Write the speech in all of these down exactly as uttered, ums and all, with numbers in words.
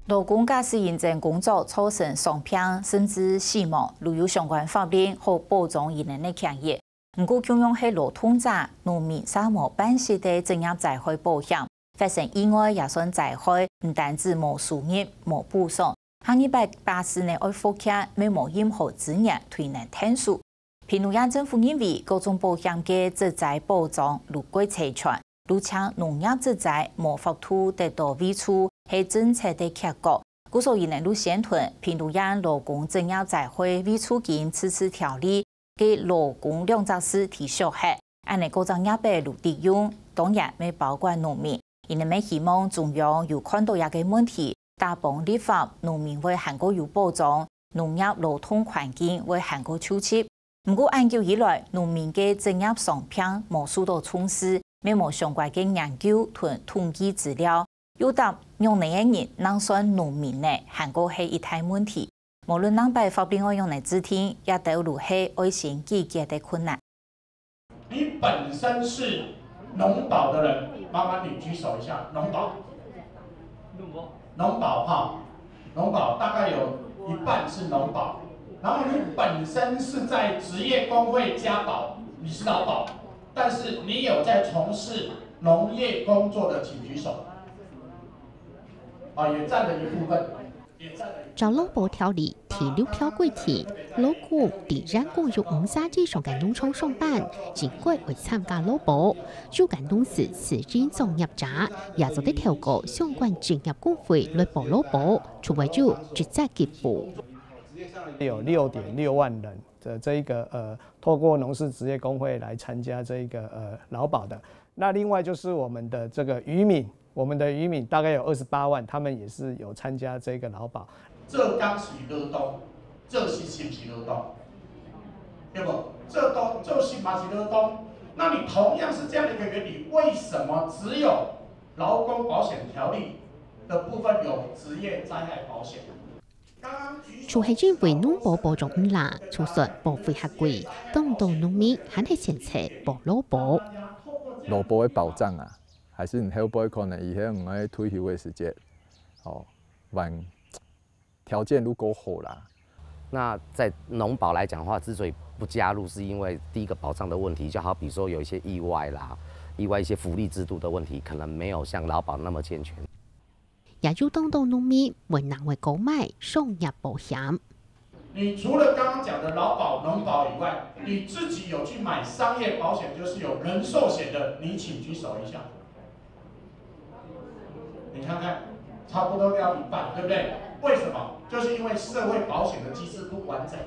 勞工駕駛認證工作造成傷病甚至死亡，如有相關法令好保障佢等个權益。毋過，共樣係勞動者，農民嗄無辦式个職業災害保險，發生意外也算災害，毋單止無收入、無補償，下二擺巴士呢愛復業，乜無任何資源對佢等𢯭手。 屏東縣政府認為，各種保險个職災保障愈過齊全，愈淨農業職災無法度得到維持，係政策个缺角。故所佢等愈宣傳屏東縣勞工職業災害維持金自治條例个勞工兩隻字提削忒，恁呢各隻業別愈適用，當然乜包括農民。佢等乜希望中央有看到這个問題，打幫立法，農民會還過有保障，農業勞動環境會還過就業。 毋過，恁久以來，農民个職業傷病無受到重視，乜無相關个研究同統計資料，又搭仰仔个人正算農民呢，還過係一大問題。無論哪擺法令愛仰仔制定，這兜都係愛先解決个困難。你本身是農保的人，麻煩你舉手一下，農保。農保哈，農保大概有一半是農保，然后你本身是在职业工会加保，你是劳保，但是你有在从事农业工作的，请举手。啊，也占了一部分，也占了一部分。照勞保條例第六條規定，勞工在員工有五儕以上个農場上班，應該會參加勞保。有間農事私營作業者，也做得透過相關職業工會來報勞保，除外有職災給付。有六点六万人的这一个呃，透过农事职业工会来参加这一个呃劳保的。那另外就是我们的这个渔民，我们的渔民大概有二十八万，他们也是有参加这个劳保。这刚是劳动，这是是不是劳动？对不？这都这是嘛是劳动？那你同样是这样的一个原理，为什么只有劳工保险条例的部分有职业灾害保险？ 就係因為農保保障毋罅，就算保費較貴，當多農民還係選擇報勞保。勞保个保障啊，還係你後背可能以後你愛退休个時節，哦，還條件如果好啦。那在農保来讲的话，之所以不加入，是因为第一个保障的问题，就好比说有一些意外啦，意外一些福利制度的问题，可能没有像劳保那么健全。 也有當多農民會另外購買商業保險。你除了刚刚讲的劳保、农保以外，你自己有去买商业保险，就是有人寿险的，你请举手一下。你看看，差不多要一半，对不对？为什么？就是因为社会保险的机制不完整。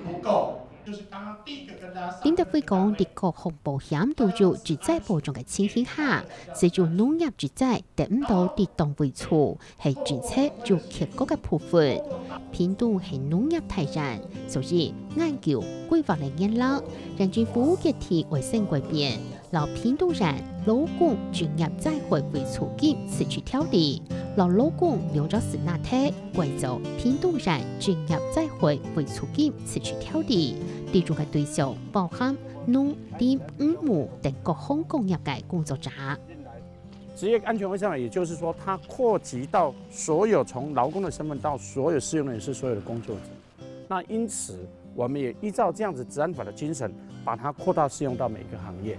不够，就是刚刚第一个跟大家上课的。林德輝講，在各項保險都有職災保障个情形下，只有農業職災得毋到適當維持，係政策有缺角个部分。屏東係農業大縣，所以研究規劃个原則，縣政府決定會先改變 摎屏東縣勞工職業災害維持金自治條例，摎勞工兩隻字拿忒，改做屏東縣職業災害維持金自治條例。適用个對象包含農、林、漁牧等各行各業个工作者。职业安全卫生法，也就是说，它扩及到所有从劳工的身份到所有适用人士、所有的工作者。 那因此，我们也依照这样子治安法的精神，把它扩大适用到每一个行业。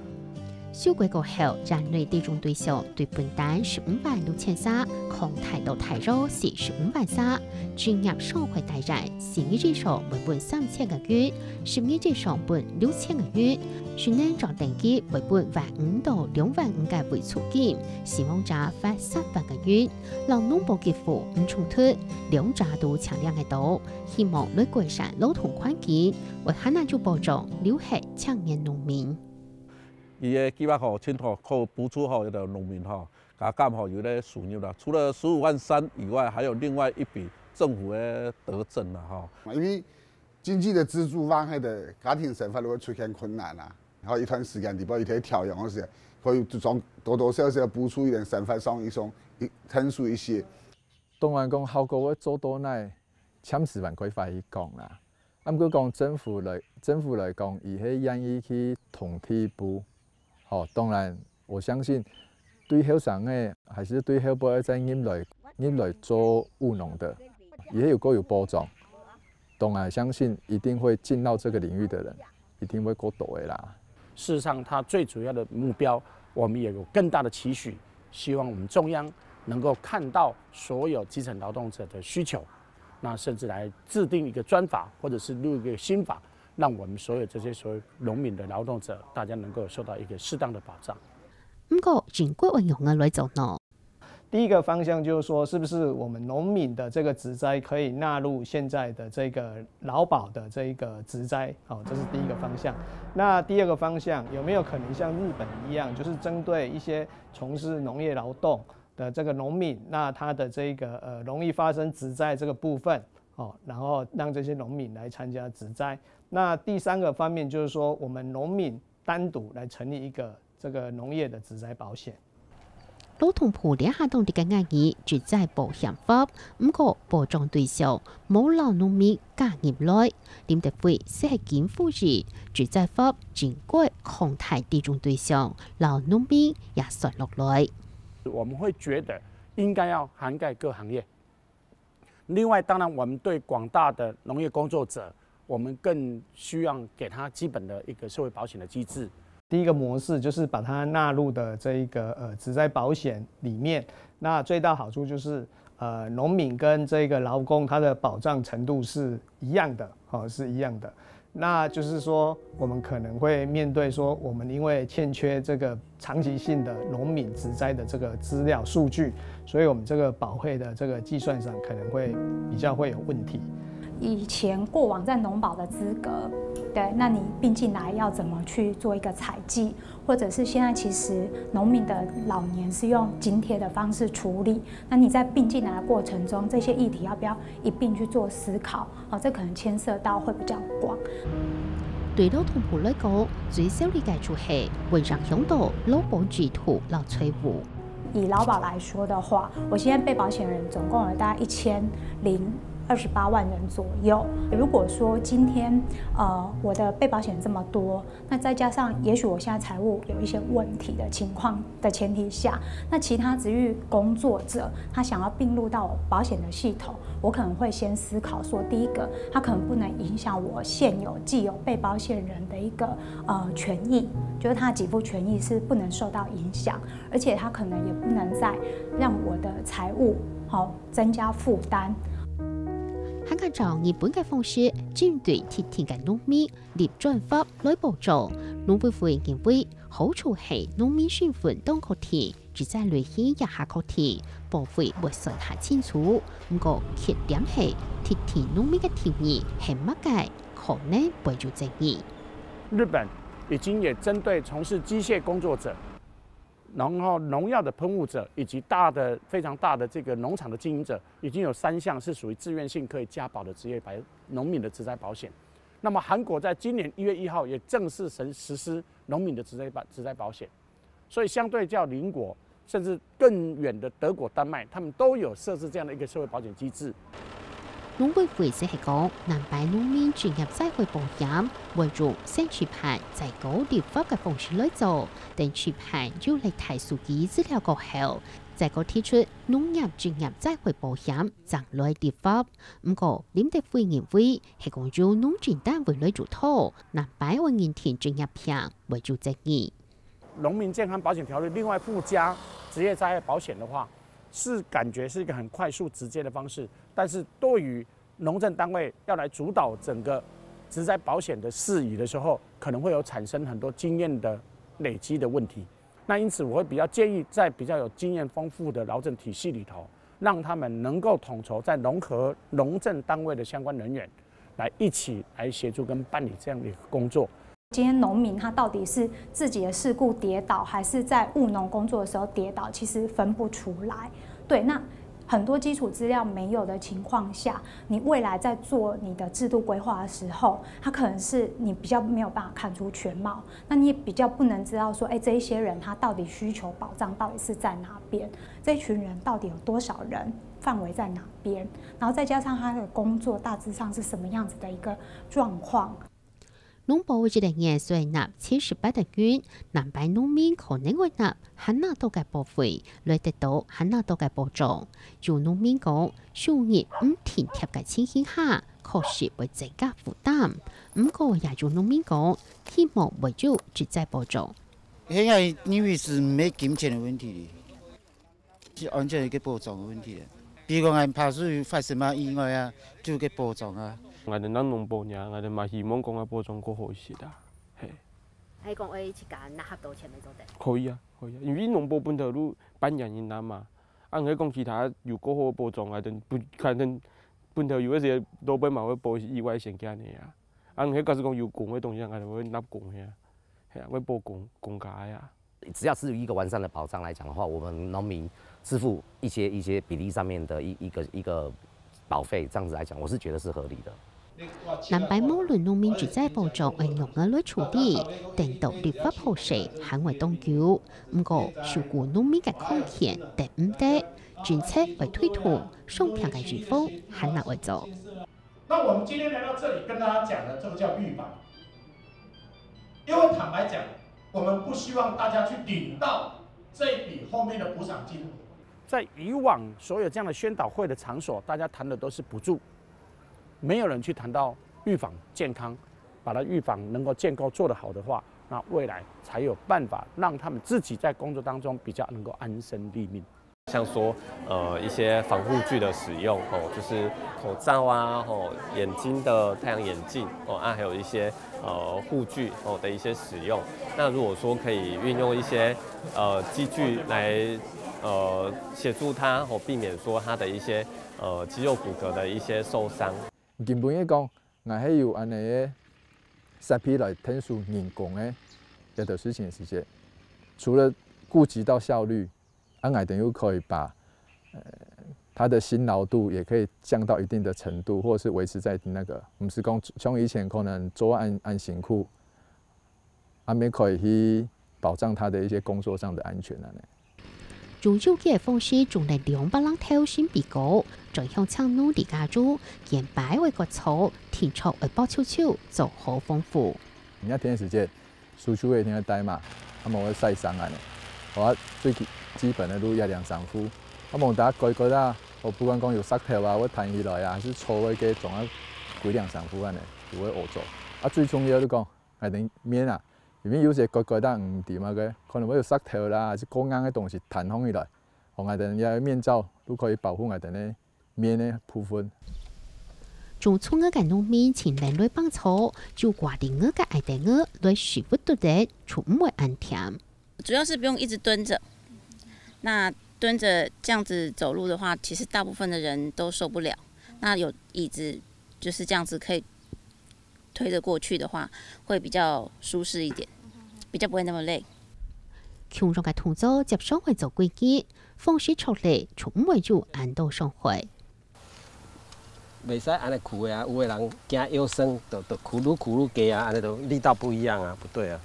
修改過後，園內適用對象對本旦十五萬六千儕，擴大到大約四十五萬儕。職業傷害大縣，四年以上會分三千个銀，十年以上分六千个銀，十年以上等級會分萬五到兩萬五个維持金，死亡者罰三萬个銀。 摎農保給付毋衝突，兩者都淨領得到，希望來改善勞動環境，為還能有保障留下青年農民。佢个計劃吼，盡好可補助吼，有个農民吼，加減吼，有个收入啦。除了十五萬三以外，還有另外一筆政府个德政啦吼。因為經濟的支柱，萬一个家庭生活會出現困難啊，然後一段時間，你不一定調養个時間，可以多多少少補助一點生活上一種，一，幫助一些。 當然講效果會做到哪，暫時還較難去講啦。啊，毋過講政府來，政府來講，佢係願意去同第一步。吼，當然，我相信對後生个，還係對後輩再入來，你來做務農的，也有夠有保障。當然相信一定會進到這個領域的人，一定會夠多的啦。事實上，他最主要的目標，我們也有更大的期許，希望我們中央能夠看到所有基層勞動者的需求，那甚至來制定一個專法，或者是入一個新法，讓我們所有這些所謂農民的勞動者，大家能夠受到一個適當的保障。毋過，英國會仰般來做呢？第一個方向就是說，是不是我們農民的這個職災可以納入現在的這個勞保的這一個職災？哦，這是第一個方向。那第二個方向，有沒有可能像日本一樣，就是針對一些從事農業勞動的這個農民，那他的這個呃容易發生職災這個部分，哦，然後讓這些農民來參加職災。那第三個方面就是說，我們農民單獨來成立一個這個農業的職災保險。勞動部這下當在研究職災保險法，毋過保障對象無摎農民加入來。林德輝就係堅持，職災法應該擴大這種對象，摎農民也算落來。我們會覺得應該要涵蓋各行業。另外，當然我們對廣大的農業工作者，我們更需要給他基本的一個社會保險的機制。第一個模式就是把它納入的這一個呃職災保險裡面，那最大好處就是呃農民跟這個勞工他的保障程度是一樣的，哦，是一樣的。那就是說，我們可能會面對說，我們因為欠缺這個長期性的農民職災的這個資料數據，所以我們這個保費的這個計算上可能會比較會有問題。以前過往在农保的資格，對，那你并进来要怎么去做一个采计，或者是现在其实农民的老年是用津贴的方式处理，那你在并进来的过程中，这些议题要不要一并去做思考？哦，这可能牵涉到会比较广。對勞動部來講，最少理解就係會影響到勞保制度摎財務。以劳保来说的话，我现在被保险人总共有大概一千零二十八万人左右。如果说今天呃我的被保险这么多，那再加上也许我现在财务有一些问题的情况的前提下，那其他职域工作者他想要并入到保险的系统，我可能会先思考说，第一个，他可能不能影响我现有既有被保险人的一个呃权益，就是他给付权益是不能受到影响，而且他可能也不能再让我的财务好增加负担。還看照日本个方式，針對特定个農民立專法來保障。農委會認為，好處係農民身份當確定，職災類型也較確定，保費會算較清楚。毋過缺點係，特定農民个定義係麼个，可能會有爭議。日本已經也針對從事機械工作者，然後農藥的噴霧者以及大的非常大的這個農場的經營者，已經有三項是屬於自願性可以加保的職業保農民的職災保險。那麼韓國在今年一月一號也正式實實施農民的職災保職災保險，所以相對較鄰國甚至更遠的德國、丹麥，他們都有設置這樣的一個社會保險機制。農委會就係講，南擺農民職業災害保險會用先試辦再過立法个方式來做，等試辦有利大數據資料過後，再過提出農業職業災害保險正來立法。毋過，林德輝認為，係講由農政單位來主導，南擺會認定職業病會有爭議。農民健康保險條例另外附加職業災害保險的話，是感覺是一個很快速直接的方式，但是對於農政單位要來主導整個職災保險的事宜的時候，可能會有產生很多經驗的累積的問題。那因此，我會比較建議在比較有經驗豐富的勞政體系裡頭，讓他們能夠統籌在融合農政單位的相關人員，來一起來協助跟辦理這樣的一個工作。今天農民他到底是自己的事故跌倒，還是在務農工作的時候跌倒，其實分不出來。對，那很多基礎資料沒有的情況下，你未來在做你的制度規劃的時候，它可能是你比較沒有辦法看出全貌，那你也比較不能知道說，哎，這一些人他到底需求保障到底是在哪邊，這群人到底有多少人，範圍在哪邊，然後再加上他的工作大致上是什麼樣子的一個狀況。農保一個月雖納七十八個銀，南擺農民可能會納還較多个保費，來得到還較多个保障。有農民講，收入毋定貼个情形下，確實會增加負擔。毋過也有農民講，希望會有實際保障。現在因為是沒金錢的問題， 係安全一個保障个問題啊。比如講，𠊎拍輸有發生麼个意外啊，就有個保障啊。𠊎等當農保爾，𠊎等嘛希望講个保障較好一些啦。嘿。係講愛自家納較多錢來做得？可以啊，可以啊，因為農保本頭就半年一納嘛，啊，你講其他有較好个保障，𠊎等本，𠊎等本頭有一些老闆嘛會保意外險个恁樣啊。啊，你假使講有公个東西，𠊎等會納公个啊，係啊，會保公，公家个啊。 只要是有一個完善的保障來講的話，我們農民支付一些一些比例上面的一一個一個保費，這樣子來講，我是覺得是合理的。南擺無論農民實際保障愛仰仔來處理，等到立法好勢還會當久。毋過，守護農民个康健得毋得，政策會推動，雙贏个預防還較愛做。 那我們今天來到這裡跟大家講的，這個叫預防。因為坦白講，我們不希望大家去領到這一筆後面的補償金。在以往所有這樣的宣導會的場所，大家談的都是補助，沒有人去談到預防健康，把它預防能夠建構做得好的話，那未來才有辦法讓他們自己在工作當中比較能夠安身立命。 像說，呃，一些防護具的使用，哦，就是口罩啊，哦，眼睛的太陽眼鏡，哦，啊，還有一些呃護具，哦的一些使用。那如果說可以運用一些呃机具來呃協助他，哦，避免說他的一些呃肌肉骨骼的一些受傷。根本个講，𠊎係有恁呢个設備來𢯭手人工个這兜事情个時節，除了顧及到效率， 啊，𠊎等又可以把呃他的辛勞度也可以降到一定的程度，或者是維持在那個，毋係講像以前可能做恁恁辛苦，啊，也可以去保障他的一些工作上的安全啊。用有機个方式種了兩百零頭新米糕，轉向青農李家珠，見擺會割草，定著愛包臭臭，做好防護。你看天時節， 手手个一定愛戴嘛，啊無會曬傷恁呢。好啊，最基基本个就一領衫褲。啊無打該該啊，哦，不管講有石頭啊，會彈起來啊，還是草个該種啊，歸領衫褲恁呢，就會屙糟。啊最重要就講，𠊎等面啊，因為有時該該啊毋知嘛个，可能會有石頭啦，還是過硬个東西彈上起來，哦，𠊎等這面罩就可以保護𠊎等个 面个部分。種蔥仔个農民請人來挷草，就掛另外个矮凳仔來舒服兜仔，就毋會恁悿。主要是不用一直蹲着。那蹲着這樣子走路的話，其實大部分的人都受不了。那有椅子就是這樣子可以推着過去的話，會比較舒適一點，比較不會那麼累。共樣个動作接續會做幾日，方式著咧就毋會有恁多傷害。袂使恁呢跍个啊，有个人驚腰痠，就就跍愈跍愈低啊，恁呢都力道不一樣啊，不對啊，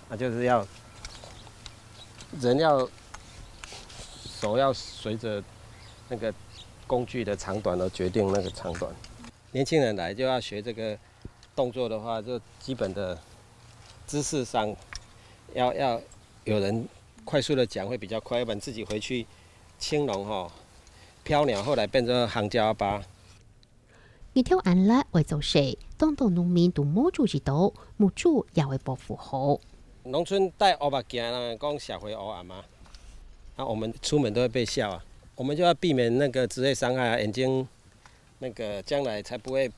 啊就是要人要手要隨著那個工具的長短而決定那個長短。年輕人來就要學這個動作的話，就基本的姿勢上要要有人快速的講會比較快，要不然自己回去青農吼，飄鳥後來變成行家巴。日頭恁烈會做事，當多農民都無注意到，目珠也會保護好。農村戴烏目鏡，人講社會烏暗啊，啊我們出門都會被笑啊，我們就要避免那個職業傷害啊，眼睛那個將來才不會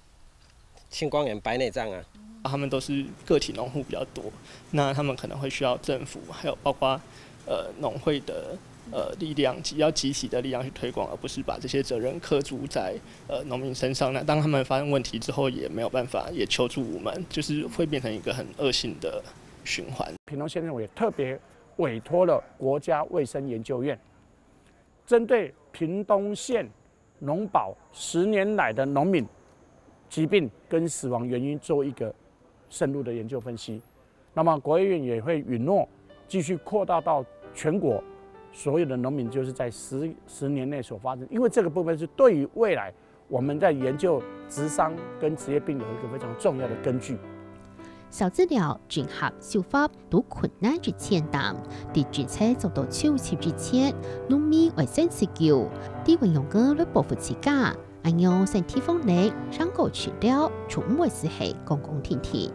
青光眼白內障啊。他們都是個體農戶比較多，那他們可能會需要政府，還有包括呃農會的呃力量，要集體的力量去推廣，而不是把這些責任課注在呃農民身上。那當他們發生問題之後，也沒有辦法也求助我們，就是會變成一個很惡性的循環。屏東縣政府也特別委託了國家衛生研究院，針對屏東縣農保十年來的農民疾病跟死亡原因做一個深入的研究分析。那麼國衛院也會允諾繼續擴大到全國所有的農民，就是在十十年內所發生，因為這個部分是對於未來我們在研究職傷跟職業病有一個非常重要的根據。燒資料、整合、修法都困難又艱難，在政策做到就齊之前，農民愛先自救，在運用个來保護自家，恁樣先提防呢，成果資料就毋會只係講講停停。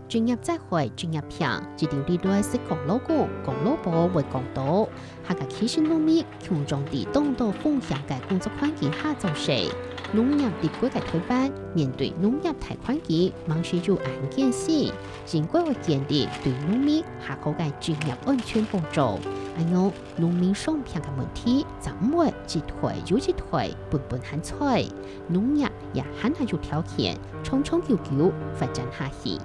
職業災害、職業病，一流利來係講老公、講老婆會講到。客家其實農民共樣在當多風險个工作環境下做事。農業立國个台灣，面對農業大環境，還係有恁艱辛，應該會建立對農民下好个職業安全保障。恁樣，農民生病个問題，正毋會一代又一代分分還在。農業也還係有條件長長久久發展下去。